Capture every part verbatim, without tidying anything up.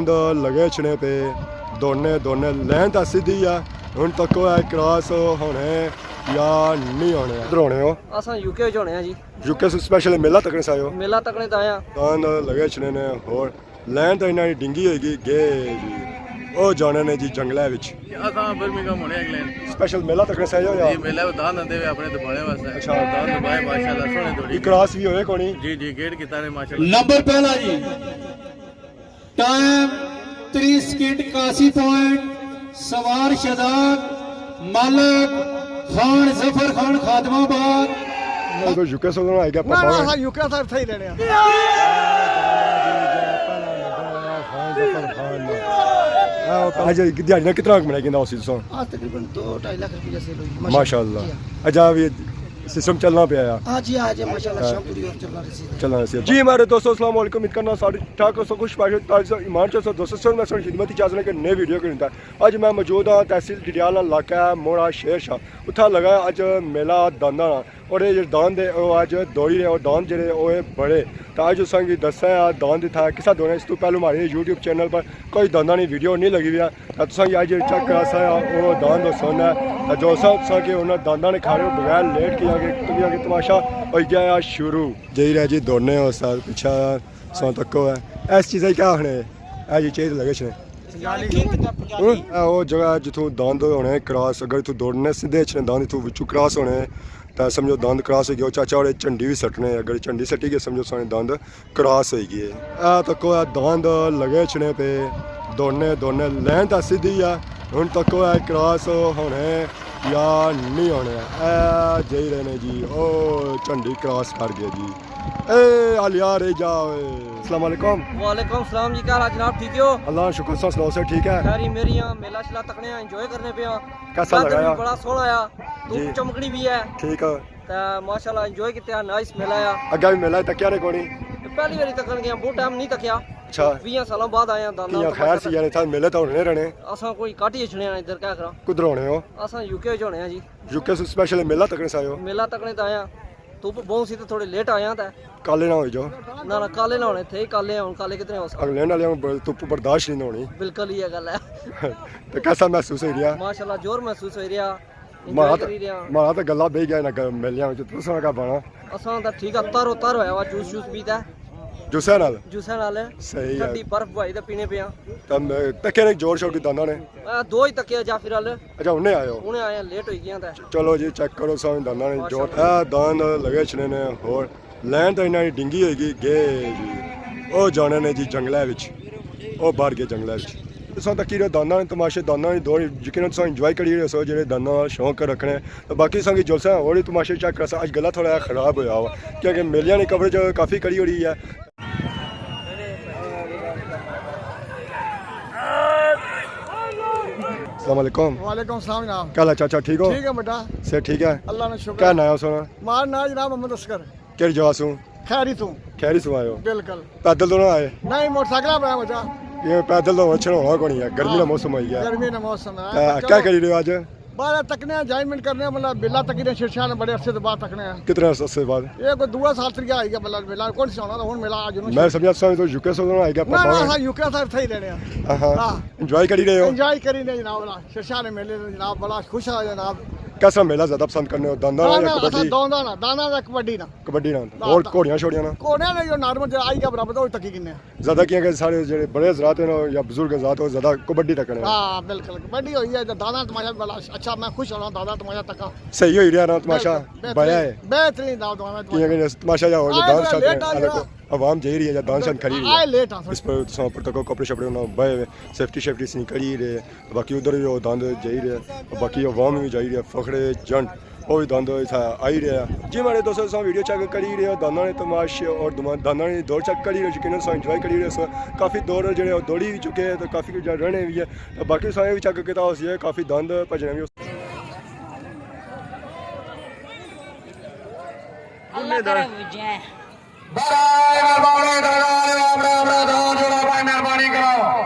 داند لگے اچھنے پے، دوڑنے دوڑنے لین تاں سدھی آ۔ ہن تکو اے کراس ہونے یا نہیں ہونے؟ کدھر ہونے ہو؟ اساں یو کے وچ ہونے آں جی۔ یو کے سوں سپیشل میلہ تکنے سا آئے ہو؟ میلہ تکنے تاں آیا۔ داند لگے اچھنے نے، ہور لین تاں انہاں نی ڈنگی ہوئی گئی، گئے جی۔ او جانے نے جی جنگلے وچ۔ اساں برمنگھم ہونے انگلینڈ۔ سپیشل میلہ تکنے سا آئے ہو یا؟ جی، میلہ داند آندے وے اپنے دبانے واسطے۔ اچھا۔ داند دبائے ماشاءاللہ سوہنے دوڑی۔ یہ کراس بھی ہوئے کونی؟ جی جی، گیٹ کیتا نے ماشاءاللہ۔ نمبر پہلا جی۔ ٹائم تریہہ سیکنڈ، اکاسی پوائنٹ، سوار شہزاد مالک خان، ظفر خان خادم آباد۔ تو یو کے سوزن آئی گیا نہ، نہ، پاپا۔ ہاں، یو کے صاحب صحیح لینے آ۔ اج دیہاڑی نا کتنا بنائی گیندا اسی تساں؟ آج تقریباً دو ڈھائی لاکھ روپیہ سیل ہوئی۔ ماشاءاللہ۔ جی ہاں۔ اجا بھی سسٹم چلنا پیا آ۔ ہاں جی، ہاں جی، ماشاءاللہ، ہاں۔ شام پوری اور چلنا رہی سی۔ چلنا رہی سی۔ جی ہمارے دوستو، السلام علیکم، امید کرنا سارے ٹھاک ہو سو، خوش باش، تازہ ایمان چ ہو سو۔ دوستو، سر میں ساری خدمت اجازت نے کہ نئے ویڈیو کے نتا۔ اج میں موجود ہاں تحصیل ڈڈیال علاقہ موڑا شیر شاہ۔ اتھا لگا اج میلہ دانداں نا۔ اور یہ جو داند ہے، وہ اج دوڑی رہے، اور داند جڑے، وہ ہے بڑے۔ تو اج اساں کی دسا ہے داند اتھا کسا دوڑنا۔ اس تو پہلے ہمارے یوٹیوب چینل پر کوئی دانداں نی ویڈیو نہیں لگی ہوئی ہے۔ تے تساں کی اج چیک کراساں او داند سن ہے۔ تے جو سا تساں کہ انہاں دانداں نے کھاڑے بغیر لیٹ کیا کہ، کیا کہ تماشا ہوئی گیا ہے شروع۔ جئی رہا جی دوڑنے ہو سر، پچھا سو تکو ہے۔ اس چیزا کی کیا آخنے؟ اے جی چیز لگے چھنے۔ ہوں؟ اے او جگہ جتھوں داند ہونے کراس، اگر اتھوں دوڑنے سیدھے چھنے داند اتھوں وچوں کراس ہونے، تے سمجھو داند کراس ہوئی گیا۔ او چاچا ہوڑے جھنڈی وی سٹنے، اگر جھنڈی سٹی گئے سمجھو سانے داند کراس ہوئی گئے۔ اے تکو اے داند لگے چھنے پے، دوڑنے دوڑنے لین تاں سیدھی آ۔ ہن تکو اے کراس ہونے یا نہیں ہونے۔ اے جئی رہے نے جی، او جھنڈی کراس کر گئے جی۔ اے حال یار اے جا اوئے۔ السلام علیکم۔ وعلیکم السلام جی، کیا حال جناب، ٹھیک ہو؟ اللہ نا شکر، تساں سناؤ، سب ٹھیک ہے؟ خیری میری آں، میلہ شیلہ تکنے آں، انجوائے کرنے پے آں۔ کیسا ویدر لگا وی آ؟ بڑا سوہنا آ، جی۔ دھوپ چمکنی وی ہے۔ ٹھیک ہے۔ تے ماشاءاللہ انجوائے کیتے آ، نائس میلہ آ۔ اگے وی میلہ تکیا نے کونی؟ پہلی واری تکن گیا، بہت ٹائم نہیں تکیا۔ اچھا۔ ویہاں سالاں بعد آئے آں دانداں کیا خیر سی یار، اتھا میلے تاں ہونے رہنے۔ اساں کوئی گھٹ ہی اچھنے آں ادھر، کیا کراں؟ کدھر ہونے ہو؟ اساں یو کے وچ ہونے آں جی۔ یو کے سوں سپیشل میلہ تکنے سا آئے ہو؟ میلہ تکنے تاں آئے آں۔ دھوپ بہوں سی تے تھوڑے لیٹ آئے آں تے۔ کالے نہ ہوئی جاؤ۔ نہ نہ، کالے نہ ہونے تھے، کالے ہن، کالے کتنے ہو سکتے؟ انگلینڈ والے ہن، دھوپ برداشت نہیں ہونی۔ بالکل ہی یہ گل ہے۔ تے کیسا محسوس ہوئی رہیا؟ ماشاءاللہ، زور محسوس ہوئی رہیا۔ مارا انجوائے تے، کری رہے ہاں۔ مارا تے گلا بہی گیا انہاں گ-، میلیاں وچ، تساں کیا بنا؟ اساں تاں ٹھیک آ، تر و تر ہویا وا، جوس شوس پیتا۔ جوسے نال؟ جوسے نال۔ صحیح ہے۔ ٹھنڈی برف بوائی تے پینے پے آں۔ تم تکے نے زور شور کی دانداں نے؟ آ، دو ہی تکے آ جعفر آلے۔ اچھا، ہنے آئے ہو؟ ہنے آئے آں، لیٹ ہوئی گئے آں تے۔ چلو جی، چیک کرو ساں دانداں نے زور۔ ماشاءاللہ۔ اے داند لگے چھنے نے ہور۔ لین تاں انہاں نی ڈنگی ہوئی گئی، گئے جی۔ او جانے نے جی جنگلے وچ۔ او باہر گئے جنگلے وچ۔ تساں تکی رہے دانداں نے تماشے، دانداں نی دوڑ، یقیناً تساں انجوائے کری رہے سو، جڑے دانداں نا شوق رکھنے۔ تے باقی تساں کی جلسہ ہور وی تماشے چیک کرساں۔ اج گلا تھوڑا جہا خراب ہویا ہوا، کیونکہ میلیاں نی کوریج کافی کری ہوئی ہے۔ السلام علیکم۔ وعلیکم السلام جناب۔ کیا حال ہے چاچا، ٹھیک ہو؟ ٹھیک ہے بیٹا۔ صحت ٹھیک ہے؟ اللہ نا شکر۔ کیا ناں ہے سونا؟ ماڑا ناں جناب محمد اصغر۔ کہڑی جگہ سوں؟ کھیری سوں۔ کھیری سوں آئے ہو؟ بالکل۔ پیدل تو نہ آئے؟ نہیں، موٹر سائیکل پر آیا بچا۔ یہ پیدل تو اچھا ہونا کونی ہے، گرمی کا ہاں۔ موسم ہوئی گیا۔ گرمی کا موسم ہے۔ تے چلو۔ کیا کری رہے ہو اج؟ باہر تکنے آں، انجوائمنٹ کرنے آں، مطلب میلہ تکنے آں، شیر شاہ نے بڑے عرصے دے بعد تکنے آں۔ کتنے عرصے بعد؟ یہ کوئی دو سال تک آئی گیا، مطلب میلہ کون سی ہونا تھا، ہن میلہ آج میں سمجھا ساں تو یو کے سوں آئی گیا نہ، پاپا نہ، نے۔ اساں یو کے صاحب تھے ہی رہنے آں۔ ہاں، ہاں۔ ہاں۔ انجوائے کری رہے ہو؟ انجوائے کری نے جناب، والا شیر شاہ نے میلے تے جناب بڑا خوش آ جناب۔ کیسا میلہ زیادہ پسند کرنے ہو، دانداں نہ، یا نہ، اساں کبڈی؟ دانداں نا، دانداں تے کبڈی نا۔ کبڈی نا۔ نہ، اور نہ۔ گھوڑیاں شوڑیاں نا؟ گھوڑیاں نے جو نارمل جیڑا آئی گیا برابر، او تکی گھننے آں۔ زیادہ کیاں کہ سارے جڑے بڑے حضرات ہیں نا یا بزرگ حضرات، وہ زیادہ کبڈی تکنے۔ ہاں، بالکل۔ کبڈی ہوئی ہے، دانداں تماشا بڑا اچھا، میں خوش ہو رہا ہوں، دانداں تماشا تکا۔ صحیح ہوئی رہا نا تماشا؟ بالکل، بہترین، بھایا ہے۔ بہترین دانداں تماشا۔ کیاں کہ تماشا جا ہو، آئے داند ذرا شاند لیٹ آ گیا۔ عوام جائی رہی ہے یا داند شاند کھڑی رہی ہے۔ آئے لیٹ آ سر۔ اس پر تساں اوپر تکو کپڑے شپڑے انہاں بائے ہوئے، سیفٹی شیفٹی سیں کھڑی رہے۔ باقی ادھر وی او داند جائی رہے، باقی عوام وی جائی رہے، فخر جنڈ۔ او وی داند اتھا آئی رہیا۔ جی ماڑے دوستو، تساں ویڈیو چیک کری رہے ہو، دانداں نے تماشے اور دما-، دانداں نے دوڑ چیک کری رہے ہو، یقیناً تساں انجوائے کری رہے ہو۔ کافی دوڑ جڑے او دوڑی وی چکے ہیں تے کافی کچھ رہنے وی ہے۔ تے باقی تساں اے وی چیک کیتا ہوسی، کافی داند بھجنے وی ہو۔ اللہ کرے بجے۔ برائے مہربانی، دادا، اپنا، اپنا دور جوڑا بھائی، مہربانی کرو۔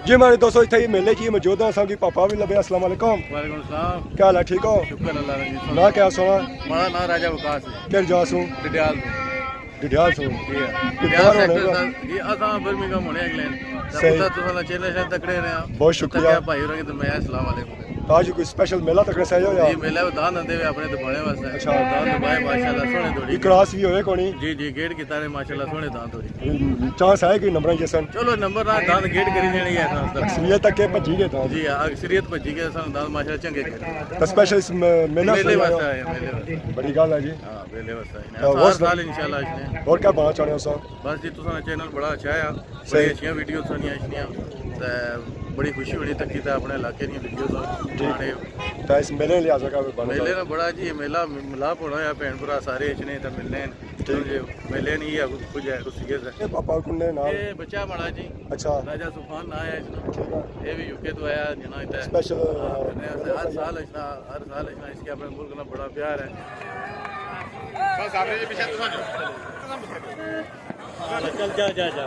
جی ماڑے دوستو، اتھے ہی میلے جی موجود ہیں، اساں کی پاپا بھی لبے۔ السلام علیکم۔ وعلیکم السلام۔ کیا حال ہے، ٹھیک ہو؟ شکر اللہ کا جی۔ ناں کیا سونا؟ ماڑا ناں راجہ وکاس ہے۔ کہڑی جگہ سوں؟ ڈڈیال سوں۔ ڈڈیال سو۔ جی ہاں۔ ڈڈیال سیکٹر سر، جی، اساں برمنگھم ہونے انگلینڈ۔ تے صحیح۔ اتھا تساں دا چینل شینل تکڑے رہے ہاں۔ بہت شکریہ۔ تکیا بھائی ہوراں کی تے میں السلام علیکم۔ آج کوئی اسپیشل میلہ تکڑے سا آیا ہویا؟ جی، میلہ داند آندے وے اپنے دبانے واسطے۔ اچھا۔ داند دبائے ماشاءاللہ سوہنے دوڑی۔ یہ کراس بھی ہوئے کونی؟ جی، جی، گیٹ کیتا نے ماشاءاللہ سوہنے داند دوڑی۔ چانس ہے کوئی نمبراں جیسن؟ چلو نمبر نہ داند گیٹ کری دینے ہی ہے۔ اکثریت تک کے بھجی گئے داند۔ جی ہاں، اکثریت بھجی گئے سن داند ماشاءاللہ چنگے کھڑے۔ تو اسپیشل اس م-، میلے میلے واسطے واسطے آئے۔ آئے ہیں، میلے واسطے۔ بڑی گل ہے جی۔ ہاں، میلے واسطے آئے ہیں۔ تو ہر اس سال انشاءاللہ آئے ہیں۔ اور کیا بتانا چاہنے ہو سر؟ بس جی، تساں دا چینل بڑا اچھا ہے۔ بڑی صحیح۔ اچھیاں ویڈیو سانیاں اچھنیاں۔ تے بڑی خوشی ہونی تکی تے اپنے علاقے دیاں ویڈیو جی۔ بنانے۔ تے اس میلے نے لحاظ کا بڑا میلے نا بڑا جی، میلہ ملاپ ہونا ہے، بھین بھرا سارے اچھنے تے ملنے ہیں۔ ٹھیک۔ جی، میلے نہیں ہے، کچھ ہے، کچھ سیریس ہے۔ اے پاپا کون نے نال؟ اے بچہ ماڑا جی۔ اچھا۔ راجہ سبحان ناں ہے اس نا۔ ٹھیک ہے۔ اے بھی یو کے تو آیا، جنا اتھے اسپیشل، ہاں، کرنے آستے ہر سال اچھنا، ہر سال اچھنا، اس کے اپنے ملک نا بڑا پیار ہے۔ چل جا، جا، جا۔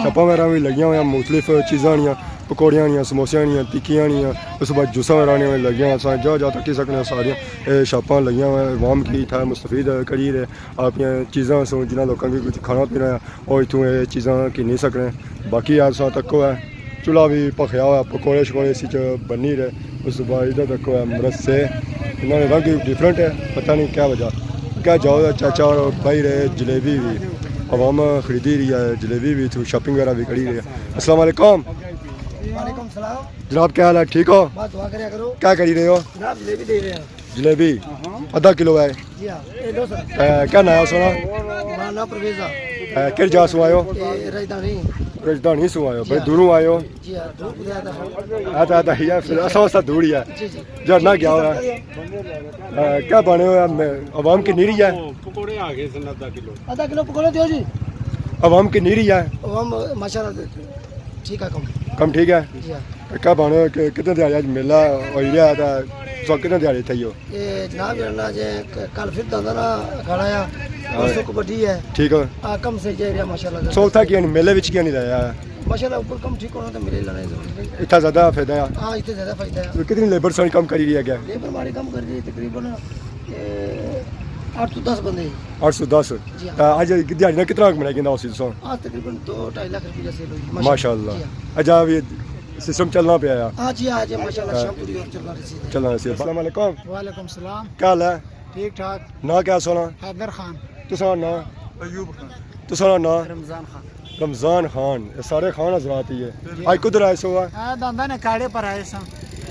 شاپاں وغیرہ بھی لگیاں ہوئیاں، مختلف چیزاں آنیاں، پکوڑیاں آنیاں، سموسیاں آنیاں، ٹکیاں آنیاں، اس بعد جوساں وغیرہ آنیاں لگیاں ہوئیاں، اساں جا جا تکی سکنے آں ساریاں۔ اے شاپاں لگیاں ہوئیاں، عوام کی اتھا مستفید کری رہے، اپنی چیزاں سوں جنہاں لوکاں کی کچھ کھانا پینا ہے، او اتھوں اے چیزاں گھنی سکنے۔ باقی یار تساں تکو ہے، چولہا بھی پکھیا ہوا، پکوڑے شکوڑے اسی چ بنی رہے۔ اس تو بعد ادھر تکو ہے مرسے، انہاں نے رنگ ڈفرنٹ ہے، پتہ نہیں کیا وجہ۔ کیا جاؤ چاچا اور بھائی رہے جلیبی بھی، عوام خریدی رہی ہے، جلیبی بھی اتھوں شاپنگ وغیرہ بھی کری رہی ہے۔ السلام علیکم۔ وعلیکم السلام۔ جناب کیا حال ہے، ٹھیک ہو؟ بس دعا کریا کرو۔ کیا کری رہے ہو؟ جناب جلیبی دے رہے ہیں۔ جلیبی؟ ہاں۔ ادھا کلو ہے۔ جی ہاں، اے لو سر۔ اے، کیا ناں ہے اس نا؟ ماں ناں پرویز ہے۔ اے، کہڑی جا سوں آئے ہو؟ اے رجدھانی۔ رجدھانی سوں آئے ہو، جی بڑے ہاں۔ دوروں آئے ہو۔ جی ہاں، دور کتنے آتا ہے؟ آتا، آتا ہی ہے، پھر اساں واسطے دور ہی ہے۔ جی، جی۔ جڑ نہ گیا ہوا۔ اے، کیا بنے ہوئے ہیں؟ عوام کتنی رہی ہے؟ پکوڑے آ گئے سن، ادھا کلو۔ ادھا کلو پکوڑے دیو جی۔ عوام کتنی رہی ہے؟ عوام ماشاءاللہ ٹھیک ہے، کم۔ کم ٹھیک ہے؟ جی ہاں۔ کیا بنے ہوئے کہ کتنے دیہاڑی اج میلہ ہوئی رہیا ہے، تے تساں کتنے دیہاڑی اتھے ہی ہو؟ اے جناب، میرا ناں جے ک-، کل پھر دانداں نا کھڑا آ، ہاں۔ پرسوں کبڈی ہے۔ ٹھیک ہے۔ آ، کم سے جے رہیا ماشاءاللہ۔ سو اتھا کیا نہیں، میلے وچ کیا نہیں رہیا؟ ماشاءاللہ، اوپر کم ٹھیک ہونا تے میلے لانے ضروری ہے۔ اتھا زیادہ فائدہ ہے؟ ہاں، اتھے زیادہ فائدہ ہے۔ تو کتنی لیبر سانی کم کری رہی ہے کیا؟ لیبر ماڑی کم کری رہی ہے تقریباً، اے، اٹھ تو دس بندے۔ اٹھ سو دس۔ جی ہاں۔ تے اج دیہاڑی نا کتنا بنائی گندا اسی تساں؟ آج تقریباً دو ڈھائی لاکھ روپیہ سیل ہوئی۔ ماشاءاللہ۔ جی ہاں۔ اچھا، اب یہ سسٹم چلنا پیا ہے؟ ہاں جی، ہاں جی، ماشاءاللہ، ہاں۔ شام پوری اور چلنا رہی سی۔ چلنا رہی سی۔ السلام علیکم۔ وعلیکم السلام۔ کیا حال ہے؟ ٹھیک ٹھاک۔ ناں کیا سونا؟ حیدر خان۔ تساں ناں؟ ایوب خان۔ تساں ناں؟ رمضان خان۔ رمضان خان، یہ سارے خان حضرات ہی ہے۔ بالکل۔ آج کدھر آئے سو؟ آ، دانداں نے کھاڑے پر آئے سن۔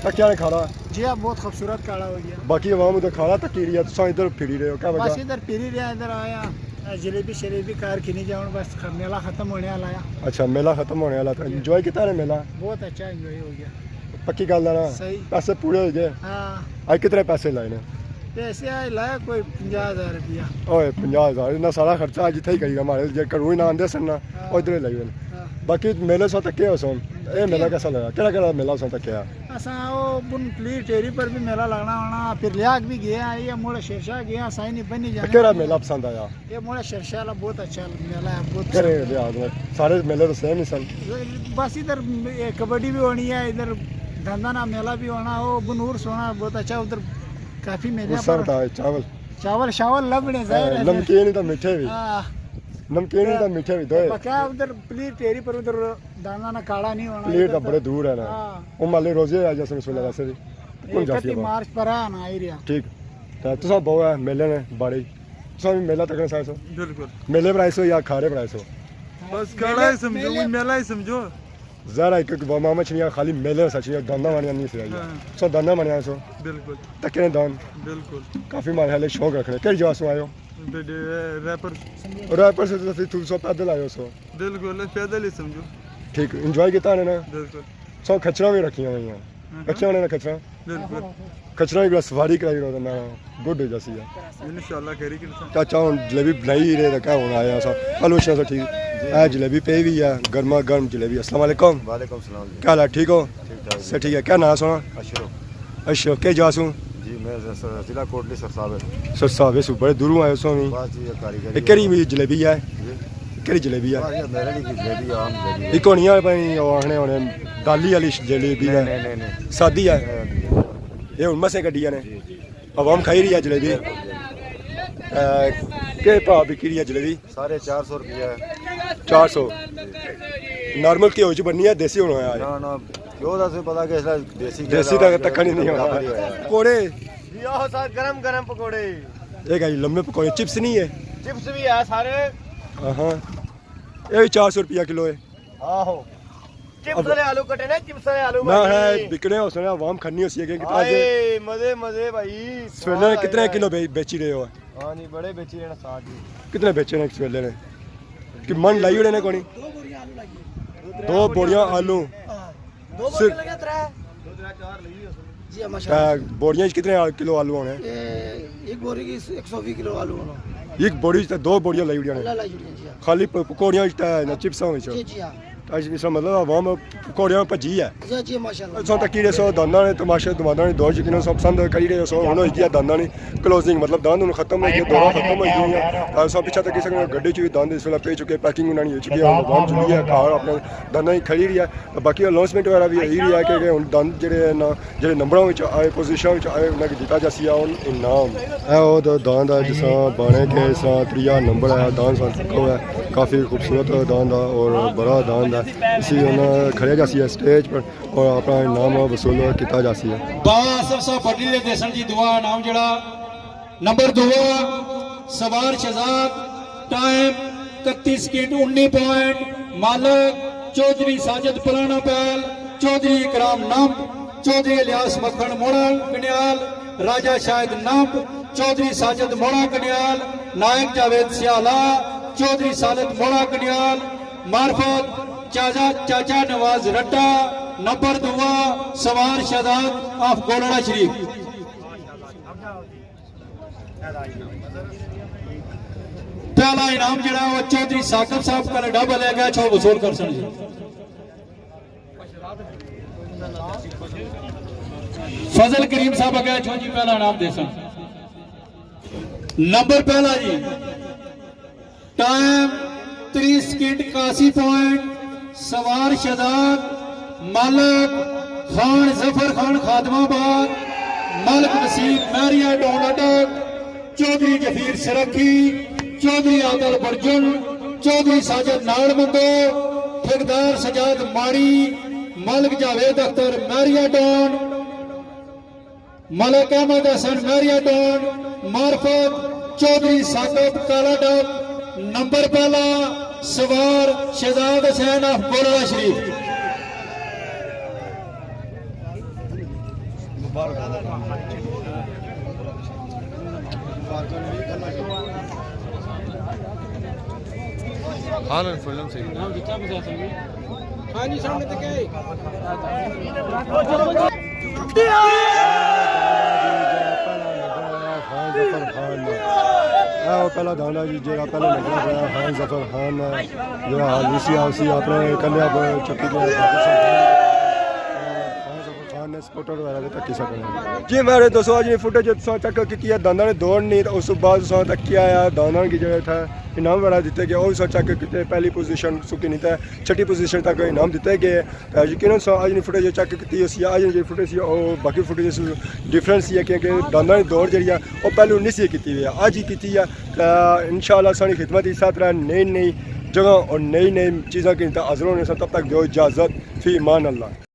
تکیا نے کھاڑا؟ جی ہاں، بہت خوبصورت کھاڑا ہو گیا۔ باقی عوام ادھر کھاڑا تکی رہی ہے، تساں ادھر پھری رہے ہو، کیا وجہ؟ بس ادھر پھری رہے ہیں، ادھر آیا۔ اے جلیبی شلیبی کار کھنی جاؤن، بس خ-، میلہ ختم ہونے والا ہے۔ اچھا، میلہ ختم ہونے والا تھا، جی۔ انجوائے کیتا نے میلہ؟ بہت اچھا انجوائے ہو گیا۔ پکی گل ہے نا؟ صحیح۔ پیسے پورے ہو گئے؟ ہاں۔ آج کتنے پیسے لائے نے؟ پیسے آج لایا کوئی پنجاہ ہزار روپیہ۔ اوئے، پنجاہ ہزار، اتنا سارا خرچہ آج اتھے ہی کری گیا، ماڑے جے گھروں ہی نہ آندے سن نا، ہاں۔ او ادھر ہی لگے نے۔ ہاں۔ باقی میلے سو تکے ہو سن، اے میلہ کیسا لگا؟ کیڑا کیڑا میلہ سو تکیا؟ اساں او بن پلی ٹیری پر بھی میلہ لگنا ہونا، پھر لیاگ بھی گیا، یہ موڑا شیرشاہ گیا، سائیں نہیں بنی جانا۔ کیڑا میلہ پسند آیا؟ یہ موڑا شیرشاہ والا بہت اچھا میلہ ہے، بہت کیڑے پسند۔ لیاگ میں؟ سارے میلے تو سیم ہی سن۔ بس ادھر یہ کبڈی بھی ہونی ہے، ادھر دھندا نا میلہ بھی ہونا، وہ بنور سونا بہت اچھا، ادھر کافی میلے وہ سر پر تھا چاول۔ چاول شاول لبنے ظاہر ہے۔ نمکین ہی تو میٹھے بھی۔ ہاں۔ نمکین ہی تو میٹھے بھی، دوئے۔ پکا ادھر پلی ٹیری پر ادھر دانا نا کاڑا نہیں ہونا، پلی ادھر تو بڑے دور ہے نا۔ ہاں۔ وہ مالے روزے آ جاسن اس ویلے ویسے بھی۔ کون جاسی اکتیس مارچ پر آنا آئی رہیا۔ ٹھیک۔ تے تساں بہو ہے میلے نے بارے۔ تساں بھی میلہ تکنے سائے سو؟ بالکل۔ میلے پر آئے سو یا کھاڑے پر آئے سو؟ بس کھاڑا ہی سمجھو، میلے، کوئی میلہ ہی سمجھو۔ ظاہر ہے کہ ماما چھڑیاں خالی میلے سا چھڑیاں دانداں مانیاں نہیں سی آئی۔ ہاں۔ سو دانداں مانیاں سو۔ بالکل۔ تکنے دان۔ بالکل۔ کافی مارے حالے شوق رکھنے۔ کیڑی جگہ سو آئے ہو؟ ریپر۔ ریپر سے تو پھر تم سو پیدل آئے ہو سو؟ بالکل، پیدل ہی سمجھو۔ ٹھیک، انجوائے کیتا نے نا؟ بالکل۔ سو کھچراں بھی رکھیاں ہوئی ہیں۔ ہاں۔ رکھیاں ہونے نا کھچراں؟ بالکل۔ کھچراں بھی بس سواری کرائی رہو تو میں گڈ ہو جاسی ہے۔ انشاءاللہ خیری کرساں۔ چاچا ہن جلیبی بنائی رہے تے کیا ہن آیا سا۔ ہلو شاہ سا ٹھیک۔ جی۔ اے جلیبی پئی ہوئی ہے، گرما گرم جلیبی۔ السلام علیکم۔ وعلیکم السلام جی۔ کیا حال ہے؟ ٹھیک ہو؟ ٹھیک ٹھاک جی۔ سر ٹھیک ہے، کیا نام سونا؟ اشرف۔ اشرف، کیا جا سوں؟ جی، میں ز-، ز-، ضلع کوٹلی سرساوے۔ سرساوے سو، بڑے دوروں آئے سو بھی۔ بس جی، یہ کاریگری اے کیڑی بھی جلیبی ہے؟ جی۔ کیڑی جلیبی ہے؟ بس یہ میرے لیے جلیبی، عام جلیبی ہے۔ ایک ہونی ہے بھائی، وہ آخنے ہونے دالی والی جلیبی ہے۔ نہیں، نہیں، نہیں، نہیں۔ سادی ہے؟ نہیں، نہیں۔ یہ ہن مسے کڈی ہے نے؟ جی، جی۔ عوام کھائی رہی ہے جلیبی؟ بالکل، بالکل۔ اے، کے بھا بکی رہی ہے جلیبی؟ ساڑھے چار سو روپیہ ہے۔ چار سو۔ نارمل گھیو چ بننی ہے، دیسی ہونا ہے؟ نہ، نہ، گھیو دا تساں پتہ کہ اس ویلے دیسی دیسی گھیو دا تکا نہیں، نہیں ہونا۔ برابر ہی ہویا ہے۔ پکوڑے۔ جی آؤ سر، گرم گرم پکوڑے۔ یہ کیا جی، لمبے پکوڑے، چپس نہیں ہے؟ چپس بھی ہے سارے۔ ہاں ہاں۔ یہ بھی چار سو روپیہ کلو ہے۔ آہو۔ چپس والے آلو کٹے نے، چپس والے آلو نہ بھائی۔ ہے، بکنے ہو سنے، عوام کھنی ہو سی ہے کہ کتنا دے۔ ہائے، مزے، مزے بھائی۔ سویلے سواد آ کتنے گیا کلو ہے۔ بے-، بیچی رہے ہو؟ ہاں جی، بڑے بیچی رہے نے ساتھ جی۔ کتنے بیچے نے سویلے نے؟ کہ من لائی ہونے نے کونی؟ دو بوریاں آلو۔ ہاں۔ دو صرف بوریاں لگے ترے۔ جی، ماشاءاللہ۔ اے، بوریاں وچ کتنے آ-، کلو آلو ہونے؟ اے، ایک بوری کی ایک سو بیس کلو آلو ہونا۔ ایک بوری وچ تے دو بوریاں لائی ہوڑیاں نے۔ اللہ لائی ہوڑیاں جی۔ خالی پ-، پکوڑیاں وچ تے نہ چپساں وچ۔ جی، جی، ہاں۔ اج اس کا مطلب عوام پکوڑیاں بھجی ہے۔ جی، جی، ماشاءاللہ۔ اساں تکی رہے سو دانداں نے تماشے، دماداں نے دور یقیناً سب پسند کری رہے سو۔ ہن ہوئی گیا دانداں نے کلوزنگ، مطلب داند ہن ختم ہوئی گئے، دورہ ختم ہوئی گئے۔ تے اساں پچھے تکی سکنے گڈی چ وی داند اس ویلے پئی چکے، پیکنگ انہاں نے ہوئی چکی ہے، ہن عوام جلی ہے، گھر اپنے دانداں کی کھڑی رہی ہے۔ باقی اناؤنسمنٹ وغیرہ وی ہوئی رہی ہے کہ، کہ ہن داند جڑے نا، جڑے نمبراں وچ آئے، پوزیشن وچ آئے، انہاں کی دتا جاسی ہے ہن انعام۔ اے او تے داند ہے جساں بانے کے اساں تریا نمبر ہے، داند ساں چکا ہوا ہے، کافی خوبصورت داند ہے اور بڑا داند ہے۔ اسی ہن کھڑیا جاسی ہے سٹیج پر اور اپنا انعام وصول کیتا جاسی ہے۔ بابا آصف صاحب بڈی دے دیسن جی دعا انعام جڑا نمبر دوا، سوار شہزاد، ٹائم اکتی سیکنڈ انی پوائنٹ، مالک چوہدری ساجد پرانا پہل، چوہدری اکرام نمب، چوہدری الیاس مکھن موڑا کنیال، راجہ شاہد نمب، چوہدری ساجد موڑا کنیال، نائب جاوید سیالہ، چوہدری سالت موڑا کنیال، معرفت چاچا، چاچا نواز رٹا، نمبر دوا، سوار شہزاد آف گولڑا شریف۔ پہلا انعام جڑا وہ چوہدری ثاقب صاحب کنے ڈبل ہے گیا، چھو وصول کر سن جی۔ فضل کریم صاحب اگے چھو جی، پہلا انعام دے سن۔ نمبر پہلا جی۔ ٹائم تری سیکنڈ اکاسی پوائنٹ، سوار شہزاد، مالک خان ظفر خان خادم آباد، مالک نصیب مہریہ ڈون اٹک، چوہدری جفیر سرکھی، چوہدری عادل برجن، چوہدری ساجد ناڑ مندو، ٹھیکیدار سجاد ماڑی، مالک جاوید اختر مہریہ ڈون، ملک احمد حسن مہریہ ٹاؤن، معرفت چوہدری ثاقب کالا ڈب، نمبر پہلا، سوار شہزاد حسین آف گولڑا شریف۔ ہاں، فلم صحیح۔ ہاں جی، سامنے تک ہے۔ خان ظفر خان نے۔ اے او پہلا دانا جی، جیڑا پہلا نمبر آیا خان ظفر خان نے۔ جیڑا حال نہیں سی، اسی اپنے کندھے پر چکی تے خان ظفر خان نے سپورٹر وغیرہ دے تکی سکنے۔ جی میرے دوستو، اج نی فوٹیج تساں چیک کیتی ہے، دانداں نے دوڑ نہیں، تے اس بعد تساں تکیا ہے دانداں کی جیڑے تھے انعام وغیرہ دیتے گئے، او تساں چیک کیتے، پہلی پوزیشن سکی نہیں تے چھٹی پوزیشن تک انعام دیتے گئے۔ تے یقیناً تساں اج نی فوٹیج چیک کیتی ہوسی، اج نی فوٹیج سی، او باقی فوٹیج سے ڈفرنٹ سی ہے، کیونکہ دانداں نی دوڑ جیڑی ہے، او پہلو نہیں سی کیتی ہوئی ہے، اج ہی کیتی ہے۔ تے انشاءاللہ ساڑی خدمت اس طرح نئی نئی جگہ اور نئی نئی چیزاں کی حاضر ہونے سے، تب تک دیو اجازت، فی امان اللہ۔